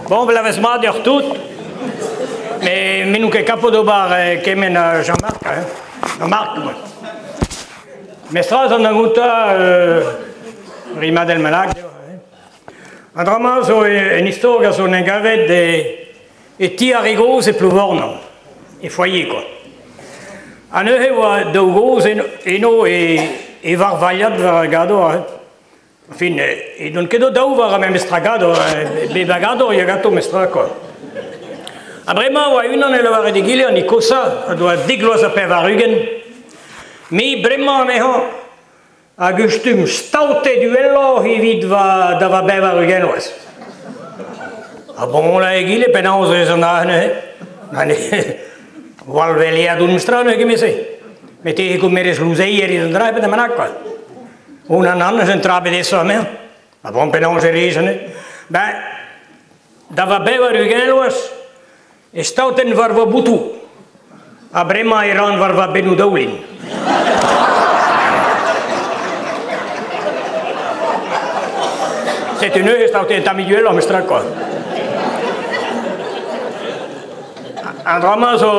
Bon, bloavezh mat deoc'h tout. Mais me n'on ket kapo d'ober kement a Jean-Marc. Hein. Jean-Marc, moi. Mestraz an da rimadell bennak deoc'h. Hein. An dra-mañ zo un istor a zo en gavet e ti ar re gozh e Plouvornan, e foyer quoi. Ha neuze e oa daou gozh eno e varvailhat war ar gador. Hein. Enfin, edont ket o-daou war ar memes tra gador, bep a gador ya ganto memes tra quoi. Ha bremañ oa unan e lavare d'egile, an hini kosañ, a doa dek vloaz ha 80, me bremañ anezhañ hag ur stumm staotet uheloc'h evit va, da va 80 vloaz. Ha bon, là egile, penaos ez an aze neuze? Gwall welead on memes tra neuze kement-se. Met te e komerez louzeier evit an dra ebet bennak quoi. Unan all eus un tra bet aesoc'h anezhañ. Ha bon, penaos e rez anezhañ? Ben, da va 80 vloaz e staoten war va botoù ha bremañ e ran war va bennoù-daoulin. Setu neuze e staote un tammig uheloc'h mestra kwa. An dra-mañ zo...